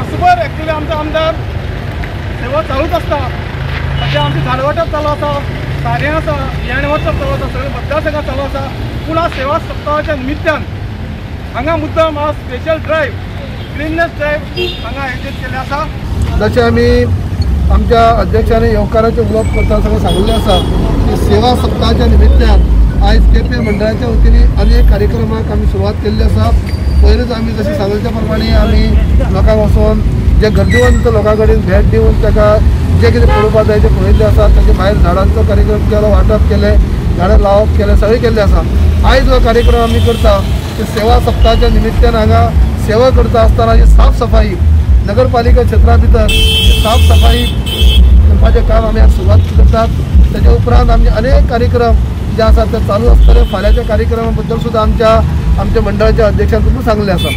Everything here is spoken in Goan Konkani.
वर्सभर एक्चुअली आमचो आमदार सेवा चालूच आसता. सद्या आमची झाड वाटप चालू आसा, सारें आसा, बियाणें वाटप चालू आसा, सगळे मतदारसंघात चालू आसा. पूण आज सेवा सप्ताहाच्या निमित्तान हांगा मुद्दम आज स्पेशल ड्रायव्ह, क्लिननेस ड्रायव्ह हांगा आयोजीत केल्लें आसा. जशें आमी आमच्या अध्यक्षांनी येवकाराचें उलोवप करतना सगळें सांगिल्लें आसा की सेवा सप्ताहाच्या निमित्तान आयज केपें मंडळाच्या वतीन अनेक कार्यक्रमाक आमी सुरवात केल्ली आसा. पयरूच आमी जशें सांगले त्या प्रमाणे आमी लोकांक वचोन जे गरजेवंत लोकां कडेन भेट दिवन ताका जे कितें पळोवपाक जाय तें पळयल्लें आसा. ताचे भायर झाडांचो कार्यक्रम केलो, वांटप केलें, झाडां लावप केलें, सगळें केल्लें आसा. आयज हो कार्यक्रम आमी करता ते सेवा सप्ताहाच्या निमित्तान हांगा सेवा करता आसतना जी साफ सफाई नगरपालिका क्षेत्रा भितर साफ सफाई करपाचें काम आमी आज सुरवात करतात. ताच्या उपरांत आमचे अनेक कार्यक्रम जे आसात ते चालू आसतले. फाल्यांच्या कार्यक्रमा बद्दल सुद्दां आमच्या मंडळाच्या अध्यक्षान तुमकां सांगलें आसा.